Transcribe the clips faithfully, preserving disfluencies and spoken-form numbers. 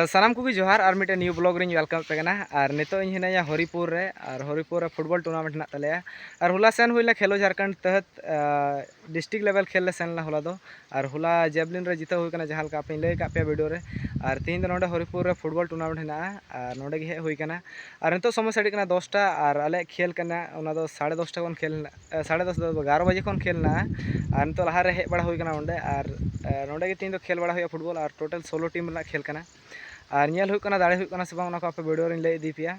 ᱥᱟᱱᱟᱢ ᱠᱚᱜᱮ ᱡᱚᱦᱟᱨ, ᱟᱨ ᱢᱤᱫᱴᱮᱱ new vlog ᱨᱤᱧ welcome ᱯᱮ ᱠᱟᱱᱟ᱾ ᱟᱨ ᱱᱤᱛᱚᱜ ᱤᱧ ᱦᱤᱱᱟᱹᱧᱟ ᱦᱚᱨᱤᱯᱩᱨ ᱨᱮ, ᱟᱨ ᱦᱚᱨᱤᱯᱩᱨ ᱨᱮ football tournament ᱦᱮᱱᱟᱜ ᱛᱟᱞᱮᱭᱟ᱾ ᱟᱨ ᱦᱚᱞᱟ ᱥᱮᱱ ᱦᱩᱭ ᱞᱮᱱᱟ ᱠᱷᱮᱞᱳ ᱡᱷᱟᱨᱠᱷᱚᱸᱰ ᱛᱚᱦᱚᱛ, ᱟᱨ, district level ᱠᱷᱮᱞ ᱞᱮ ᱥᱮᱱ ᱞᱮᱱᱟ ᱦᱚᱞᱟ ᱫᱚ᱾ ᱟᱨ ᱦᱚᱞᱟ javelin ᱨᱮ ᱡᱤᱛᱟᱹᱣ ᱦᱩᱭ ᱠᱟᱱᱟ, ᱡᱟᱦᱟᱸ ᱞᱮᱠᱟ ᱟᱯᱮᱧ ᱞᱟᱹᱭ ᱟᱠᱟᱫ ᱯᱮᱭᱟ video ᱨᱮ᱾ ᱟᱨ ᱛᱮᱦᱮᱧ ᱫᱚ ᱱᱚᱰᱮ ᱦᱚᱨᱤᱯᱩᱨ ᱨᱮ football tournament ᱦᱮᱱᱟᱜᱼᱟ, ᱟᱨ ᱱᱚᱰᱮ ᱜᱮ ᱦᱮᱡ ᱦᱩᱭ ᱠᱟᱱᱟ᱾ ᱟᱨ ᱱᱤᱛᱚᱜ ᱥᱚᱢᱚᱭ ᱥᱟᱰᱮ ᱠᱟᱱᱟ ᱫᱚᱥᱴᱟ, ᱟᱨ ᱟᱞᱮᱭᱟᱜ ᱠᱷᱮᱞ ᱠᱟᱱᱟ ᱚᱱᱟ ᱫᱚ ᱥᱟᱲᱮ ᱫᱚᱥᱴᱟ ᱠᱷᱚᱱ ᱠᱷᱮᱞ ᱦᱮᱱᱟᱜᱼᱟ᱾ ᱮ, ᱥᱟᱲᱮ ᱫᱚᱥ ᱫᱚ ᱵᱟᱝ, ᱮᱜᱟᱨᱚ ᱵᱟᱡᱮ ᱠᱷᱚᱱ ᱠᱷᱮᱞ ᱦᱮᱱᱟᱜᱼᱟ᱾ ᱟᱨ ᱱᱤᱛᱚᱜ ᱞᱟᱦᱟᱨᱮ ᱦᱮᱡ ᱵᱟᱲᱟ ᱦᱩᱭ ᱠᱟᱱᱟ ᱚᱸᱰᱮ, ᱟᱨ, ᱮ, ᱱᱚᱸᱰᱮ ᱜᱮ ᱛᱮᱦᱮᱧ ᱫᱚ ᱠᱷᱮᱞ ᱵᱟᱲᱟ ᱦᱩᱭᱩᱜᱼᱟ football, ᱟᱨ total ᱥᱳᱞᱳ team ᱨᱮᱱᱟᱜ ᱠᱷᱮᱞ ᱠᱟᱱᱟ᱾ ᱟᱨ ᱧᱮᱞ ᱦᱩᱭᱩᱜ ᱠᱟᱱᱟ, ᱫᱟᱲᱮ ᱦᱩᱭᱩᱜ ᱠᱟᱱᱟ ᱥᱮ ᱵᱟᱝ, ᱚᱱᱟ ᱠᱚ ᱟᱯᱮ video ᱨᱤᱧ ᱞᱟᱹᱭ ᱤᱫᱤ ᱯᱮᱭᱟ᱾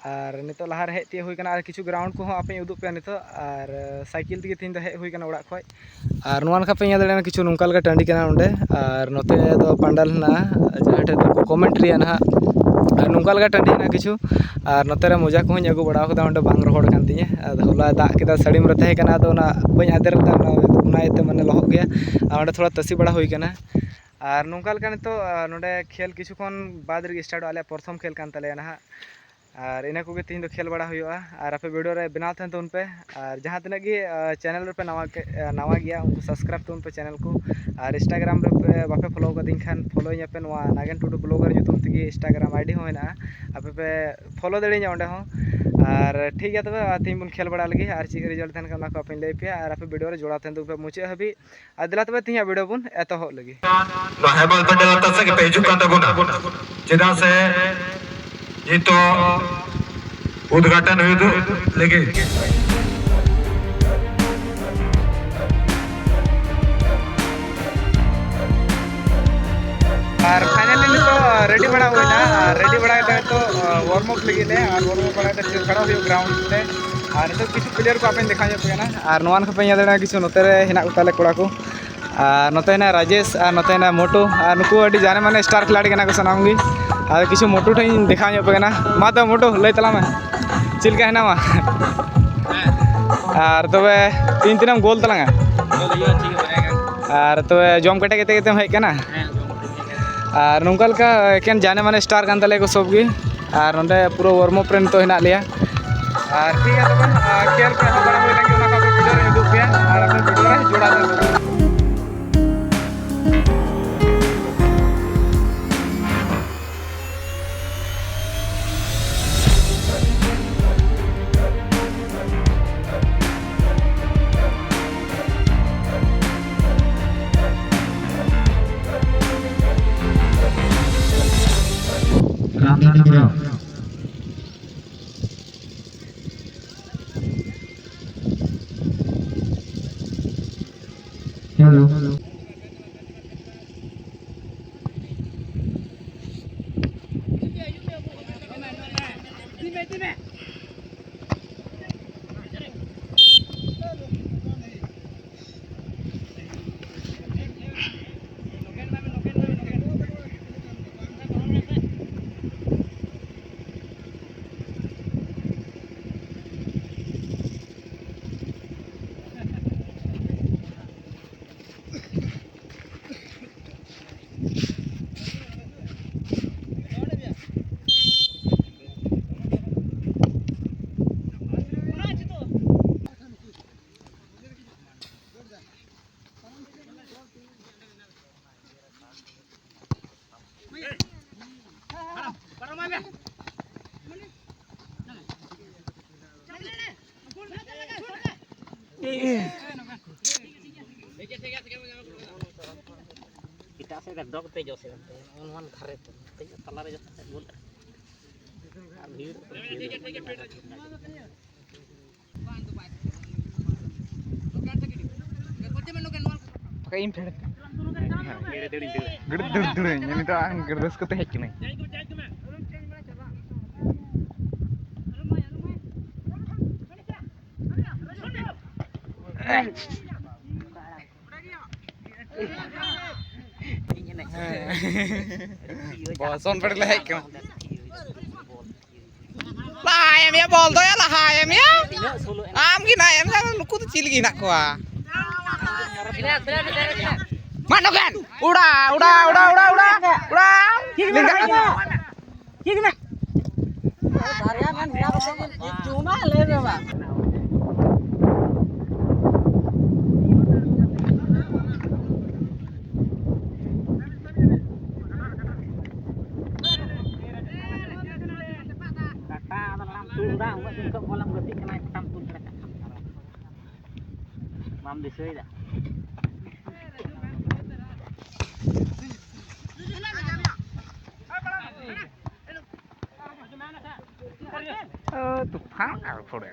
ᱟᱨ ᱱᱤᱛᱚᱜ ᱞᱟᱦᱟᱨᱮ ᱦᱮᱡ ᱛᱤᱭᱳᱜ ᱦᱩᱭ ᱠᱟᱱᱟ, ᱟᱨ ᱠᱤᱪᱷᱩ ground ᱠᱚᱦᱚᱸ ᱟᱯᱮᱧ ᱩᱫᱩᱜ ᱯᱮᱭᱟ ᱱᱤᱛᱚᱜ᱾ ᱟᱨ, ᱮ, ᱥᱟᱭᱠᱮᱞ ᱛᱮᱜᱮ ᱛᱮᱦᱮᱧ ᱫᱚ ᱦᱮᱡ ᱦᱩᱭ ᱠᱟᱱᱟ ᱚᱲᱟᱜ ᱠᱷᱚᱡ᱾ ᱟᱨ ᱱᱚᱣᱟ ᱞᱮᱠᱟ ᱯᱮ ᱧᱮᱞ ᱫᱟᱲᱮᱭᱟᱜᱼᱟ, ᱠᱤᱪᱷᱩ ᱱᱚᱝᱠᱟ ᱞᱮᱠᱟ ᱴᱟᱺᱰᱤ ᱠᱟᱱᱟ ᱚᱸᱰᱮ, ᱟᱨ ᱱᱚᱛᱮ ᱫᱚ ᱯᱟᱱᱰᱟᱞ ᱦᱮᱱᱟᱜᱼᱟ, ᱡᱟᱦᱟᱸ ᱴᱷᱮᱱ ᱫᱚ commentary ᱭᱟ ᱱᱟᱦᱟᱜ᱾ ᱟᱨ ᱱᱚᱝᱠᱟ ᱞᱮᱠᱟ ᱴᱟᱺᱰᱤ ᱦᱮᱱᱟᱜᱼᱟ ᱠᱤᱪᱷᱩ᱾ ᱟᱨ ᱱᱚᱛᱮ ᱨᱮ ᱢᱚᱡᱟ ᱠᱚᱦᱚᱸᱧ ᱟᱹᱜᱩ ᱵᱟᱲᱟ ᱠᱟᱫᱟ, ᱚᱸᱰᱮ ᱵᱟᱝ ᱨᱚᱦᱚᱲ ᱠᱟᱱ ᱛᱤᱧᱟᱹ᱾ ᱟᱫᱚ ᱦᱚᱞᱟ ᱫᱟᱜ ᱠᱮᱫᱟ, ᱥᱟᱹᱲᱤᱢ ᱨᱮ ᱛᱟᱦᱮᱸ ᱠᱟᱱᱟ, ᱟᱫᱚ ᱚᱱᱟ ᱵᱟᱹᱧ ᱟᱫᱮᱨ ᱞᱮᱫᱟ, ᱚᱱᱟ, ᱚᱱᱟ ᱤᱭᱟᱹᱛᱮ ᱢᱟᱱᱮ ᱞᱚᱦᱚᱫ ᱜᱮᱭᱟ᱾ ᱟᱨ ᱚᱸᱰᱮ ᱛᱷᱚᱲᱟ ᱛᱟᱥᱮ ᱵᱟᱲᱟ ᱦᱩᱭ ᱠᱟᱱᱟ᱾ ᱟᱨ ᱱᱚᱝᱠᱟ ᱞᱮᱠᱟ ᱱᱤᱛᱚᱜ, ᱟᱨ ᱱᱚᱰᱮ ᱠᱷᱮᱞ ᱠᱤᱪᱷᱩ ᱠᱷᱚᱱ ᱵᱟᱫᱽ ᱨᱮᱜᱮ startᱚᱜᱼᱟ, ᱟᱞᱮᱭᱟᱜ ᱯᱨᱚᱛᱷᱚᱢ ᱠᱷᱮᱞ ᱠᱟᱱ ᱛᱟᱞᱮᱭᱟ ᱱᱟᱦᱟᱜ᱾ ᱟᱨ ᱤᱱᱟᱹ ᱠᱚᱜᱮ ᱛᱮᱦᱮᱧ ᱫᱚ ᱠᱷᱮᱞ ᱵᱟᱲᱟ ᱦᱩᱭᱩᱜᱼᱟ᱾ ᱟᱨ ᱟᱯᱮ video ᱨᱮ ᱵᱮᱱᱟᱣ ᱛᱟᱦᱮᱱ ᱛᱟᱵᱚᱱ ᱯᱮ᱾ ᱟᱨ ᱡᱟᱦᱟᱸ ᱛᱤᱱᱟᱹᱜ ᱜᱮ, ᱟᱨ, channel ᱨᱮᱯᱮ ᱱᱟᱣᱟ ᱠᱮ-, ᱟᱨ, ᱱᱟᱣᱟ ᱜᱮᱭᱟ, ᱩᱱᱠᱩ subscribe ᱛᱟᱵᱚᱱ ᱯᱮ channel ᱠᱚ᱾ ᱟᱨ Instagram ᱨᱮ ᱯᱮ ᱵᱟᱯᱮ follow ᱠᱟᱫᱤᱧ ᱠᱷᱟᱱ follow ᱤᱧᱟᱹ ᱯᱮ᱾ ᱱᱚᱣᱟ ᱱᱟᱜᱮᱱ ᱴᱩᱰᱩ blogger ᱧᱩᱛᱩᱢ ᱛᱮᱜᱮ Instagram ID ᱦᱚᱸ ᱢᱮᱱᱟᱜᱼᱟ, ᱟᱯᱮ ᱯᱮ follow ᱫᱟᱲᱮᱭᱟᱹᱧᱟ ᱚᱸᱰᱮ ᱦᱚᱸ᱾ ᱟᱨ ᱴᱷᱤᱠ ᱜᱮᱭᱟ ᱛᱚᱵᱮ, ᱟᱨ ᱛᱮᱦᱮᱧ ᱵᱚᱱ ᱠᱷᱮᱞ ᱵᱟᱲᱟ ᱞᱮᱜᱮ, ᱟᱨ ᱪᱮᱫ result ᱛᱟᱦᱮᱱ ᱠᱟᱱᱟ ᱚᱱᱟ ᱠᱚ ᱟᱯᱮᱧ ᱞᱟᱹᱭ ᱯᱮᱭᱟ᱾ ᱟᱨ ᱟᱯᱮ video ᱨᱮ ᱡᱚᱲᱟᱣ ᱛᱟᱦᱮᱱ ᱛᱟᱵᱚᱱ ᱯᱮ ᱢᱩᱪᱟᱹᱫ ᱦᱟᱹᱵᱤᱡ᱾ ᱟᱨ ᱫᱮᱞᱟ ᱛᱚᱵᱮ ᱛᱮᱦᱮᱧᱟᱜ video ᱵᱚᱱ ᱮᱛᱚᱦᱚᱵ ᱞᱮᱜᱮ᱾ ᱱᱚᱣᱟ ᱦᱮᱢᱟᱞ ᱯᱟᱱᱰᱮ ᱞᱟᱛᱟᱨ ᱥᱮᱫ ᱜᱮᱯᱮ ᱦᱤᱡᱩᱜ ᱠᱟᱱ ᱛᱟᱵᱚᱱᱟ᱾ ᱪᱮᱫᱟᱜ ᱥᱮ ᱱᱤᱛᱚᱜ ᱩᱫᱽᱜᱷᱟᱴᱚᱱ ᱦᱩᱭᱩᱜ ᱞᱟᱹᱜᱤᱫ᱾ ᱟᱨ finally ᱱᱤᱛᱚᱜ ready ᱵᱟᱲᱟ ᱦᱩᱭᱱᱟ, ᱟᱨ ready ᱵᱟᱲᱟ ᱠᱟᱛᱮ ᱱᱤᱛᱚᱜ warm up ᱞᱟᱹᱜᱤᱫ ᱞᱮ, ᱟᱨ warm up ᱵᱟᱲᱟ ᱠᱟᱛᱮ ᱥᱮᱴᱮᱨ ᱦᱩᱭᱩᱜ ground ᱛᱮ᱾ ᱟᱨ ᱱᱤᱛᱚᱜ ᱠᱤᱪᱷᱩ player ᱠᱚ ᱟᱯᱮᱧ ᱫᱮᱠᱷᱟᱣ ᱧᱚᱜ ᱯᱮ ᱠᱟᱱᱟ᱾ ᱟᱨ ᱱᱚᱣᱟ ᱠᱚᱯᱮ ᱧᱮᱞ ᱫᱟᱲᱮᱭᱟᱜᱼᱟ, ᱠᱤᱪᱷᱩ ᱱᱚᱛᱮ ᱨᱮ ᱦᱮᱱᱟᱜ ᱠᱚᱛᱟ ᱞᱮ ᱠᱚᱲᱟ ᱠᱚ᱾ ᱟᱨ ᱱᱚᱛᱮ ᱦᱮᱱᱟᱭ ᱨᱟᱡᱮᱥ, ᱟᱨ ᱱᱚᱛᱮ ᱦᱮᱱᱟᱭ ᱢᱳᱴᱩ, ᱟᱨ ᱱᱩᱠᱩ ᱟᱹᱰᱤ ᱡᱟᱱᱮ ᱢᱟᱱᱮ star ᱠᱷᱤᱞᱟᱲᱤ ᱠᱟᱱᱟ ᱠᱚ ᱥᱟᱱᱟᱢ ᱜᱮ᱾ ᱟᱨ ᱠᱤᱪᱷᱩ ᱢᱳᱴᱩ ᱴᱷᱮᱱ ᱤᱧ ᱫᱮᱠᱷᱟᱣ ᱧᱚᱜ ᱯᱮ ᱠᱟᱱᱟ᱾ ᱢᱟ ᱛᱚᱵᱮ ᱢᱳᱴᱩ, ᱞᱟᱹᱭ ᱛᱟᱞᱟᱝ ᱢᱮ, ᱪᱮᱫ ᱞᱮᱠᱟ ᱦᱮᱱᱟᱢᱟ? ᱟᱨ ᱛᱚᱵᱮ ᱛᱤᱱ ᱛᱤᱱᱟᱹᱜ ᱮᱢ ᱜᱳᱞ ᱛᱟᱞᱟᱝᱟ? ᱟᱨ ᱛᱚᱵᱮ ᱡᱚᱢ ᱠᱮᱴᱮᱡ ᱠᱟᱛᱮ ᱜᱮᱛᱚᱢ ᱦᱮᱡ ᱠᱟᱱᱟ? ᱟᱨ ᱱᱚᱝᱠᱟ ᱞᱮᱠᱟ ᱮᱠᱮᱱ ᱡᱟᱱᱮ ᱢᱟᱱᱮ star ᱠᱟᱱ ᱛᱟᱞᱮᱭᱟ ᱠᱚ ᱥᱚᱵ ᱜᱮ᱾ ᱟᱨ ᱱᱚᱰᱮ ᱯᱩᱨᱟᱹ warm up ᱨᱮ ᱱᱤᱛᱚᱜ ᱦᱮᱱᱟᱜ ᱞᱮᱭᱟ᱾ ᱟᱨ ᱴᱷᱤᱠ ᱜᱮᱭᱟ ᱛᱚᱵᱮ, ᱟᱨ ᱠᱷᱮᱞ ᱠᱚ ᱮᱦᱚᱵ ᱵᱟᱲᱟ ᱦᱩᱭ ᱞᱮᱱ ᱜᱮ, ᱚᱱᱟ ᱠᱚ ᱟᱯᱮ video ᱨᱮ ᱩᱫᱩᱜ ᱯᱮᱭᱟ, ᱟᱨ ᱟᱯᱮ video ᱨᱮ ᱡᱚᱲᱟᱣ ᱛᱟᱦᱮᱱ ᱯᱮ᱾ Hello. ᱮᱴᱟᱜ ᱥᱮᱫ ᱨᱮ ᱰᱚᱜᱽ ᱛᱮ ᱡᱚᱥ ᱮᱫᱟ, ᱱᱚᱜᱼᱚ ᱱᱚᱣᱟ ᱫᱷᱟᱨᱮ ᱛᱮ, ᱛᱮ ᱛᱟᱞᱟᱨᱮ ᱡᱚᱥ ᱠᱟᱛᱮ ᱜᱳᱞ᱾ ᱟᱨ ᱵᱷᱤᱲ ᱵᱟᱠᱷᱟᱡ ᱤᱧ ᱯᱷᱮᱰ ᱜᱟᱹᱰᱤ ᱫᱟᱹᱲ ᱫᱟᱹᱲᱟᱹᱧ, ᱱᱤᱛᱚᱜ ᱜᱟᱹᱰᱤ ᱨᱟᱹᱥᱠᱟᱹ ᱛᱮ ᱦᱮᱡ ᱠᱟᱹᱱᱟᱹᱧ᱾ ᱵᱚᱞ ᱥᱚᱱ ᱯᱮᱰ ᱞᱮ ᱦᱮᱡ ᱠᱟᱱᱟ᱾ ᱞᱟᱦᱟᱭᱮᱢ ᱭᱟ, ᱵᱚᱞ ᱫᱚ ᱭᱟ, ᱞᱟᱦᱟᱭᱮᱢ ᱭᱟ᱾ ᱟᱢ ᱜᱮ ᱱᱟᱭᱮᱢ ᱭᱟ, ᱱᱩᱠᱩ ᱫᱚ ᱪᱤᱞᱤ ᱜᱮ ᱦᱮᱱᱟᱜ ᱠᱚᱣᱟ? ᱢᱟ ᱱᱚᱜᱮᱱ, ᱩᱲᱟ, ᱩᱲᱟ, ᱩᱲᱟ᱾ ᱞᱮᱸᱜᱟ᱾ ᱴᱷᱤᱠ ᱢᱮ᱾ ᱵᱟᱨᱭᱟ ᱜᱟᱱ ᱦᱮᱱᱟᱜ ᱠᱟᱛᱮ ᱜᱮ ᱡᱩᱢᱟ, ᱞᱟᱹᱭ ᱢᱮ ᱢᱟ᱾ ᱠᱟᱴᱟ ᱟᱫᱚ ᱞᱟᱢ ᱛᱩᱞ ᱫᱟ, ᱩᱱᱟᱹᱜ ᱫᱤᱱ ᱠᱷᱚᱱ ᱵᱚᱞᱮᱢ ᱜᱟᱛᱮᱜ ᱠᱟᱱᱟ, ᱠᱟᱴᱟᱢ ᱛᱩᱞ ᱫᱟᱲᱮ ᱠᱟᱜ ᱠᱷᱟᱱ᱾ ᱵᱟᱢ ᱫᱤᱥᱟᱹᱭᱮᱫᱟ? ᱛᱩᱯᱷᱟᱱ ᱟᱨ ᱯᱷᱚᱲᱮ᱾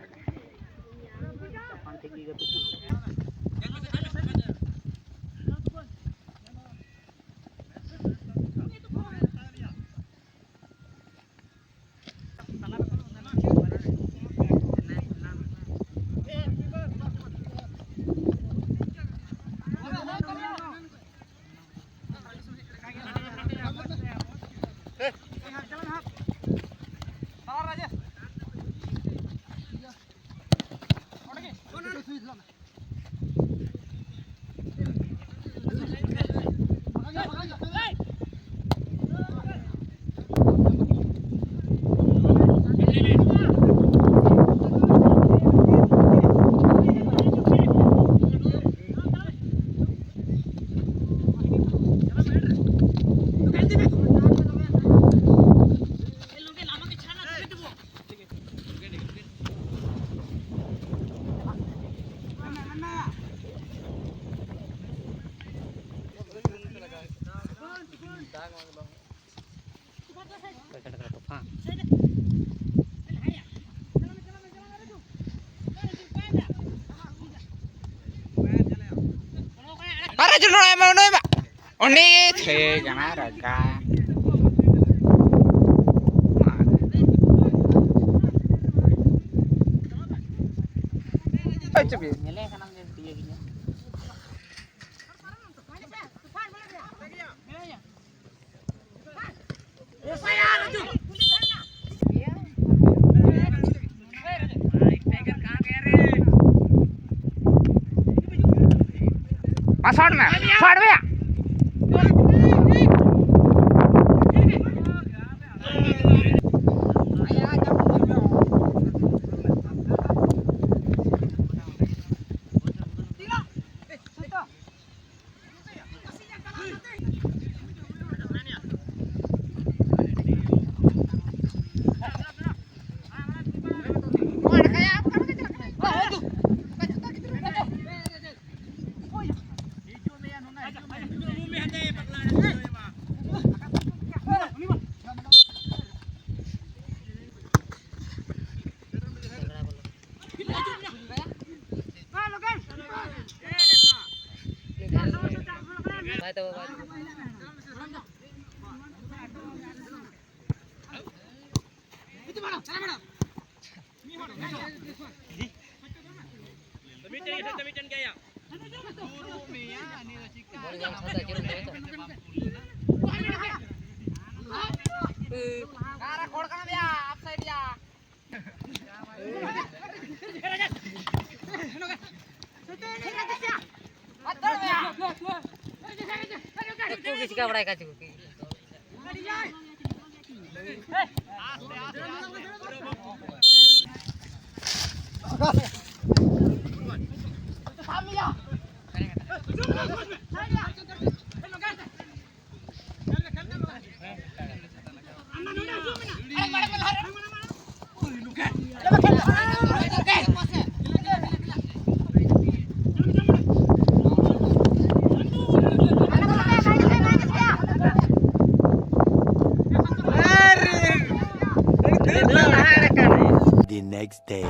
ᱟᱨᱮ ᱡᱩᱞᱩ ᱮᱢ ᱩᱱᱩᱭ ᱢᱟ᱾ ᱩᱱᱤ ᱛᱷᱮ ᱡᱟᱢᱟ ᱨᱟᱜᱟ᱾ ᱧᱮᱞᱮ ᱠᱟᱱᱟᱢ ᱡᱮ ᱤᱭᱟᱹ ᱜᱮᱭᱟ᱾ ᱢᱟ ᱥᱟᱴ ᱢᱮ, ᱥᱟᱴ ᱢᱮ᱾ ᱪᱮᱫ ᱠᱚ ᱪᱤᱠᱟ ᱵᱟᱲᱟᱭ ᱠᱟᱱ ᱪᱚ ᱠᱚ᱾ The next day.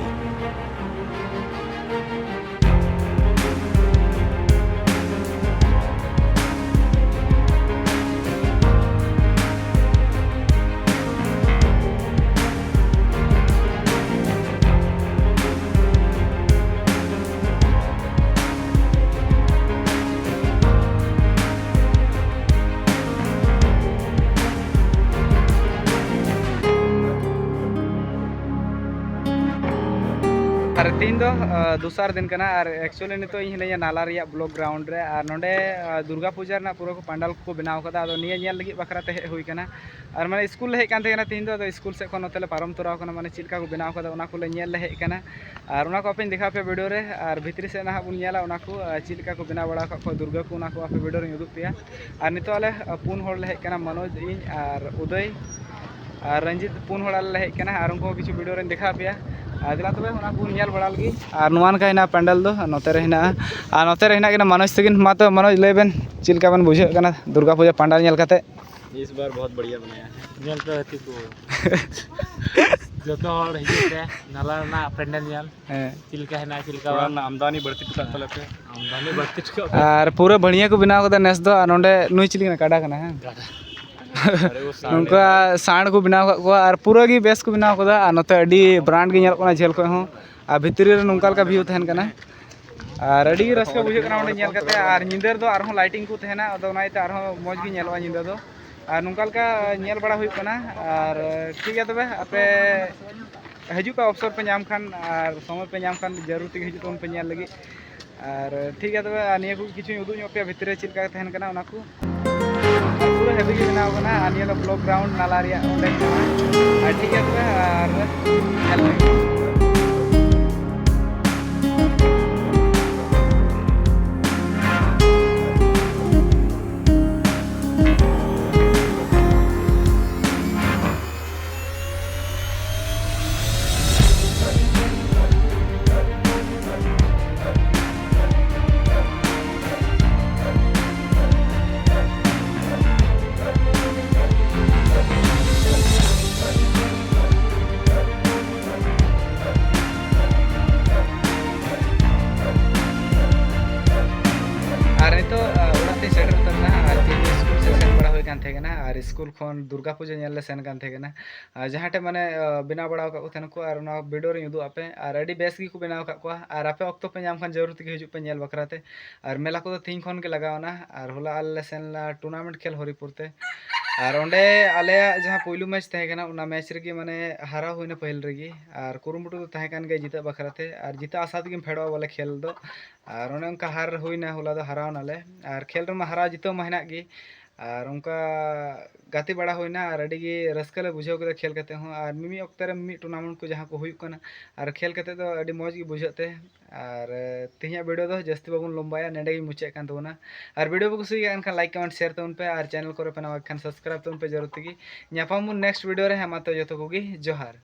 ᱟᱨ ᱛᱮᱦᱮᱧ ᱫᱚ, ᱟ, ᱫᱚᱥᱟᱨ ᱫᱤᱱ ᱠᱟᱱᱟ᱾ ᱟᱨ actually ᱱᱤᱛᱚᱜ ᱤᱧ ᱦᱤᱱᱟᱹᱧᱟ ᱱᱟᱞᱟ ᱨᱮᱭᱟᱜ block ground ᱨᱮ᱾ ᱟᱨ ᱱᱚᱰᱮ, ᱟ, ᱫᱩᱨᱜᱟ ᱯᱩᱡᱟ ᱨᱮᱱᱟᱜ ᱯᱩᱨᱟᱹ ᱠᱚ ᱯᱟᱱᱰᱟᱞ ᱠᱚᱠᱚ ᱵᱮᱱᱟᱣ ᱠᱟᱫᱟ᱾ ᱟᱫᱚ ᱱᱤᱭᱟᱹ ᱧᱮᱞ ᱞᱟᱹᱜᱤᱫ ᱵᱟᱠᱷᱨᱟ ᱛᱮ ᱦᱮᱡ ᱦᱩᱭ ᱠᱟᱱᱟ᱾ ᱟᱨ ᱢᱟᱱᱮ ᱥᱠᱩᱞ ᱞᱮ ᱦᱮᱡ ᱠᱟᱱ ᱛᱟᱦᱮᱸ ᱠᱟᱱᱟ, ᱛᱮᱦᱮᱧ ᱫᱚ ᱟᱫᱚ ᱥᱠᱩᱞ ᱥᱮᱫ ᱠᱷᱚᱱ ᱱᱚᱛᱮ ᱞᱮ ᱯᱟᱨᱚᱢ ᱛᱚᱨᱟᱣ ᱠᱟᱱᱟ, ᱢᱟᱱᱮ ᱪᱮᱫ ᱞᱮᱠᱟ ᱠᱚ ᱵᱮᱱᱟᱣ ᱠᱟᱫᱟ ᱚᱱᱟ ᱠᱚᱞᱮ ᱧᱮᱞ ᱞᱮ ᱦᱮᱡ ᱠᱟᱱᱟ᱾ ᱟᱨ ᱚᱱᱟ ᱠᱚ ᱟᱯᱮᱧ ᱫᱮᱠᱷᱟᱣ ᱯᱮᱭᱟ video ᱨᱮ᱾ ᱟᱨ ᱵᱷᱤᱛᱨᱤ ᱥᱮᱫ ᱱᱟᱦᱟᱜ ᱵᱚᱱ ᱧᱮᱞᱟ ᱚᱱᱟ ᱠᱚ, ᱟᱨ ᱪᱮᱫ ᱞᱮᱠᱟ ᱠᱚ ᱵᱮᱱᱟᱣ ᱵᱟᱲᱟ ᱟᱠᱟᱫ ᱠᱚᱣᱟ ᱫᱩᱨᱜᱟᱹ ᱠᱚ, ᱚᱱᱟ ᱠᱚ ᱟᱯᱮ video ᱨᱮᱧ ᱩᱫᱩᱜ ᱯᱮᱭᱟ᱾ ᱟᱨ ᱱᱤᱛᱚᱜ ᱟᱞᱮ, ᱟ, ᱯᱩᱱ ᱦᱚᱲ ᱞᱮ ᱦᱮᱡ ᱠᱟᱱᱟ, ᱢᱚᱱᱳᱡᱽ, ᱤᱧ ᱟᱨ ᱩᱫᱚᱭ᱾ ᱟᱨ ᱨᱚᱧᱡᱤᱛ, ᱯᱩᱱ ᱦᱚᱲ ᱟᱞᱮ ᱞᱮ ᱦᱮᱡ ᱠᱟᱱᱟ᱾ ᱟᱨ ᱩᱱᱠᱩ ᱦᱚᱸ ᱠᱤᱪᱷᱩ video ᱨᱮᱧ ᱫᱮᱠᱷᱟᱣ ᱯᱮᱭᱟ᱾ ᱟᱨ ᱫᱮᱞᱟ ᱛᱚᱵᱮ ᱚᱱᱟ ᱠᱚᱵᱚᱱ ᱧᱮᱞ ᱵᱟᱲᱟ ᱞᱮᱜᱮ᱾ ᱟᱨ ᱱᱚᱣᱟ ᱱᱚᱝᱠᱟ ᱦᱮᱱᱟᱜᱼᱟ ᱯᱟᱱᱰᱟᱞ ᱫᱚ, ᱱᱚᱛᱮ ᱨᱮ ᱦᱮᱱᱟᱜᱼᱟ᱾ ᱟᱨ ᱱᱚᱛᱮ ᱨᱮ ᱦᱮᱱᱟᱜ ᱠᱤᱱᱟ ᱢᱚᱱᱳᱡᱽ ᱛᱟᱹᱠᱤᱱ᱾ ᱢᱟ ᱛᱚᱵᱮ ᱢᱚᱱᱳᱡᱽ ᱞᱟᱹᱭ ᱵᱮᱱ, ᱪᱮᱫ ᱞᱮᱠᱟ ᱵᱮᱱ ᱵᱩᱡᱷᱟᱹᱣᱮᱫ ᱠᱟᱱᱟ ᱫᱩᱨᱜᱟ ᱯᱩᱡᱟ ᱯᱟᱱᱰᱟᱞ ᱧᱮᱞ ᱠᱟᱛᱮ? इस बार बहुत बढ़िया बनाया है। ᱧᱮᱞ ᱯᱮ ᱦᱟᱹᱛᱤ ᱠᱚ᱾ ᱡᱚᱛᱚ ᱦᱚᱲ ᱦᱤᱡᱩᱜ ᱯᱮ ᱱᱟᱞᱟ ᱨᱮᱱᱟᱜ ᱯᱮᱱᱰᱮᱞ ᱧᱮᱞ᱾ ᱦᱮᱸ᱾ ᱪᱮᱫ ᱞᱮᱠᱟ ᱦᱮᱱᱟᱜᱼᱟ, ᱪᱮᱫ ᱞᱮᱠᱟ ᱛᱷᱚᱲᱟ ᱵᱟᱝ᱾ ᱨᱮᱱᱟᱜ ᱟᱢᱫᱟᱱᱤ ᱵᱟᱹᱲᱛᱤ ᱦᱚᱴᱚ ᱠᱟᱜ ᱛᱟᱞᱮ ᱯᱮ᱾ ᱟᱢᱫᱟᱱᱤ ᱵᱟᱹᱲᱛᱤ ᱦᱚᱴᱚ ᱠᱟᱜ ᱯᱮ᱾ ᱟᱨ ᱯᱩᱨᱟᱹ ᱵᱷᱟᱹᱲᱤᱭᱟᱹ ᱠᱚ ᱵᱮᱱᱟᱣ ᱠᱟᱫᱟ ᱱᱮᱥ ᱫᱚ᱾ ᱟᱨ ᱱᱚᱰᱮ ᱱᱩᱭ ᱪᱤᱞᱤ ᱠᱟᱱᱟ? ᱠᱟᱰᱟ ᱠᱟᱱᱟ, ᱦᱮᱸ? ᱠᱟᱰᱟ᱾ ᱱᱚᱝᱠᱟ ᱥᱟᱬ ᱠᱚ ᱵᱮᱱᱟᱣ ᱠᱟᱜ ᱠᱚᱣᱟ ᱟᱨ ᱯᱩᱨᱟᱹ ᱜᱮ ᱵᱮᱥ ᱠᱚ ᱵᱮᱱᱟᱣ ᱠᱟᱫᱟ᱾ ᱟᱨ ᱱᱚᱛᱮ ᱟᱹᱰᱤ brand ᱜᱮ ᱧᱮᱞᱚᱜ ᱠᱟᱱᱟ ᱡᱷᱟᱹᱞ ᱠᱷᱚᱡ ᱦᱚᱸ᱾ ᱟᱨ ᱵᱷᱤᱛᱨᱤ ᱨᱮ ᱱᱚᱝᱠᱟ ᱞᱮᱠᱟ view ᱛᱟᱦᱮᱱ ᱠᱟᱱᱟ᱾ ᱟᱨ ᱟᱹᱰᱤ ᱨᱟᱹᱥᱠᱟᱹ ᱵᱩᱡᱷᱟᱹᱜ ᱠᱟᱱᱟ ᱚᱸᱰᱮ ᱧᱮᱞ ᱠᱟᱛᱮ᱾ ᱟᱨ ᱧᱤᱫᱟᱹ ᱨᱮᱫᱚ ᱟᱨᱦᱚᱸ lighting ᱠᱚ ᱛᱟᱦᱮᱱᱟ, ᱟᱫᱚ ᱚᱱᱟ ᱤᱭᱟᱹᱛᱮ ᱟᱨᱦᱚᱸ ᱢᱚᱡᱽ ᱜᱮ ᱧᱮᱞᱚᱜᱼᱟ ᱧᱤᱫᱟᱹ ᱫᱚ᱾ ᱟᱨ ᱱᱚᱝᱠᱟ ᱞᱮᱠᱟ ᱧᱮᱞ ᱵᱟᱲᱟ ᱦᱩᱭᱩᱜ ᱠᱟᱱᱟ᱾ ᱟᱨ ᱴᱷᱤᱠ ᱜᱮᱭᱟ ᱛᱚᱵᱮ, ᱟᱯᱮ ᱦᱤᱡᱩᱜ ᱯᱮ, ᱚᱯᱥᱚᱨ ᱯᱮ ᱧᱟᱢ ᱠᱷᱟᱱ ᱟᱨ ᱥᱚᱢᱚᱭ ᱯᱮ ᱧᱟᱢ ᱠᱷᱟᱱ ᱡᱟᱹᱨᱩᱲ ᱛᱮᱜᱮ ᱦᱤᱡᱩᱜ ᱛᱟᱵᱚᱱ ᱯᱮ ᱧᱮᱞ ᱞᱟᱹᱜᱤᱫ᱾ ᱟᱨ ᱴᱷᱤᱠ ᱜᱮᱭᱟ ᱛᱚᱵᱮ, ᱟᱨ ᱱᱤᱭᱟᱹ ᱠᱚ ᱠᱤᱪᱷᱩᱧ ᱩᱫᱩᱜ ᱧᱚᱜ ᱯᱮᱭᱟ ᱵᱷᱤᱛᱨᱤ ᱨᱮ ᱪᱮᱫ ᱞᱮᱠᱟ ᱛᱟᱦᱮᱱ ᱠᱟᱱᱟ ᱚᱱᱟ ᱠᱚ᱾ ᱟᱨ ᱯᱩᱨᱟᱹ heavy ᱜᱮ ᱵᱮᱱᱟᱣ ᱠᱟᱱᱟ᱾ ᱟᱨ ᱱᱤᱭᱟᱹ ᱫᱚ vlog ground ᱱᱟᱞᱟ ᱨᱮᱭᱟᱜ ᱚᱸᱰᱮ ᱢᱮᱱᱟᱜᱼᱟ᱾ ᱟᱨ ᱴᱷᱤᱠ ᱜᱮᱭᱟ ᱛᱚᱵᱮ, ᱟᱨ ᱧᱮᱞ ᱯᱮ᱾ ᱟᱨ ᱱᱤᱛᱚᱜ, ᱟ, ᱚᱲᱟᱜ ᱛᱮᱧ ᱥᱮᱴᱮᱨ ᱩᱛᱟᱹᱨ ᱮᱱᱟ᱾ ᱟᱨ ᱛᱮᱦᱮᱧ ᱥᱠᱩᱞ ᱥᱮᱫ ᱥᱮᱱ ᱵᱟᱲᱟ ᱦᱩᱭ ᱠᱟᱱ ᱛᱟᱦᱮᱸ ᱠᱟᱱᱟ, ᱟᱨ ᱥᱠᱩᱞ ᱠᱷᱚᱱ ᱫᱩᱨᱜᱟ ᱯᱩᱡᱟᱹ ᱧᱮᱞ ᱞᱮ ᱥᱮᱱ ᱠᱟᱱ ᱛᱟᱦᱮᱸ ᱠᱟᱱᱟ᱾ ᱟᱨ ᱡᱟᱦᱟᱸ ᱴᱷᱮᱱ ᱢᱟᱱᱮ, ᱟ, ᱵᱮᱱᱟᱣ ᱵᱟᱲᱟ ᱟᱠᱟᱫ ᱠᱚ ᱛᱟᱦᱮᱱᱟ ᱠᱚ, ᱟᱨ ᱚᱱᱟ video ᱨᱤᱧ ᱩᱫᱩᱜ ᱟᱯᱮ, ᱟᱨ ᱟᱹᱰᱤ ᱵᱮᱥ ᱜᱮᱠᱚ ᱵᱮᱱᱟᱣ ᱟᱠᱟᱫ ᱠᱚᱣᱟ᱾ ᱟᱨ ᱟᱯᱮ ᱚᱠᱛᱚ ᱯᱮ ᱧᱟᱢ ᱠᱷᱟᱱ ᱡᱟᱹᱨᱩᱲ ᱛᱮᱜᱮ ᱦᱤᱡᱩᱜ ᱯᱮ ᱧᱮᱞ ᱵᱟᱠᱷᱨᱟ ᱛᱮ᱾ ᱟᱨ ᱢᱮᱞᱟ ᱠᱚᱫᱚ ᱛᱮᱦᱮᱧ ᱠᱷᱚᱱ ᱜᱮ ᱞᱟᱜᱟᱣ ᱮᱱᱟ, ᱟᱨ ᱦᱚᱞᱟ ᱟᱞᱮ ᱞᱮ ᱥᱮᱱ ᱞᱮᱱᱟ tournament ᱠᱷᱮᱞ ᱦᱚᱨᱤᱯᱩᱨ ᱛᱮ᱾ ᱟᱨ ᱚᱸᱰᱮ ᱟᱞᱮᱭᱟᱜ ᱡᱟᱦᱟᱸ ᱯᱩᱭᱞᱩ match ᱛᱟᱦᱮᱸ ᱠᱟᱱᱟ, ᱚᱱᱟ match ᱨᱮᱜᱮ ᱢᱟᱱᱮ ᱦᱟᱨᱟᱣ ᱦᱩᱭᱱᱟ ᱯᱟᱹᱦᱤᱞ ᱨᱮᱜᱮ, ᱟᱨ ᱠᱩᱨᱩᱢᱩᱴᱩ ᱫᱚ ᱛᱟᱦᱮᱸ ᱠᱟᱱ ᱜᱮᱭᱟ ᱡᱤᱛᱟᱹᱜ ᱵᱟᱠᱷᱨᱟ ᱛᱮ, ᱟᱨ ᱡᱤᱛᱟᱹᱜ ᱟᱥᱟ ᱛᱮᱜᱮᱢ ᱯᱷᱮᱰᱚᱜᱼᱟ ᱵᱚᱞᱮ ᱠᱷᱮᱞ ᱫᱚ᱾ ᱟᱨ ᱚᱱᱮ ᱚᱱᱠᱟ ᱦᱟᱨ ᱦᱩᱭᱱᱟ, ᱦᱚᱞᱟ ᱫᱚ ᱦᱟᱨᱟᱣ ᱱᱟᱞᱮ᱾ ᱟᱨ ᱠᱷᱮᱞ ᱨᱮᱢᱟ ᱦᱟᱨᱟᱣ ᱡᱤᱛᱟᱹᱣ ᱢᱟ ᱦᱮᱱᱟᱜ ᱜᱮ, ᱟᱨ ᱚᱱᱠᱟ ᱜᱟᱛᱮ ᱵᱟᱲᱟ ᱦᱩᱭᱱᱟ ᱟᱨ ᱟᱹᱰᱤ ᱜᱮ ᱨᱟᱹᱥᱠᱟᱹ ᱞᱮ ᱵᱩᱡᱷᱟᱹᱣ ᱠᱮᱫᱟ ᱠᱷᱮᱞ ᱠᱟᱛᱮ ᱦᱚᱸ᱾ ᱟᱨ ᱢᱤᱢᱤᱫ ᱚᱠᱛᱮ ᱨᱮ ᱢᱤᱢᱤᱫ tournament ᱠᱚ ᱡᱟᱦᱟᱸ ᱠᱚ ᱦᱩᱭᱩᱜ ᱠᱟᱱᱟ, ᱟᱨ ᱠᱷᱮᱞ ᱠᱟᱛᱮ ᱫᱚ ᱟᱹᱰᱤ ᱢᱚᱡᱽ ᱜᱮ ᱵᱩᱡᱷᱟᱹᱜ ᱛᱮ᱾ ᱟᱨ, ᱮ, ᱛᱮᱦᱮᱧᱟᱜ video ᱫᱚ ᱡᱟᱹᱥᱛᱤ ᱵᱟᱵᱚᱱ ᱞᱚᱢᱵᱟᱭᱟ, ᱱᱚᱸᱰᱮ ᱜᱮᱧ ᱢᱩᱪᱟᱹᱫ ᱠᱟᱱ ᱛᱟᱵᱚᱱᱟ᱾ ᱟᱨ video ᱯᱮ ᱠᱩᱥᱤᱭᱟᱜ ᱠᱟᱱ ᱠᱷᱟᱱ like, comment, share ᱛᱟᱵᱚᱱ ᱯᱮ, ᱟᱨ channel ᱠᱚᱨᱮ ᱯᱮ ᱱᱟᱣᱟ ᱠᱷᱟᱱ subscribe ᱛᱟᱵᱚᱱ ᱯᱮ ᱡᱟᱹᱨᱩᱲ ᱛᱮᱜᱮ᱾ ᱧᱟᱯᱟᱢ ᱵᱚᱱ next video ᱨᱮ᱾ ᱦᱮᱸ, ᱢᱟ ᱛᱚ ᱡᱚᱛᱚ ᱠᱚᱜᱮ ᱡᱚᱦᱟᱨ᱾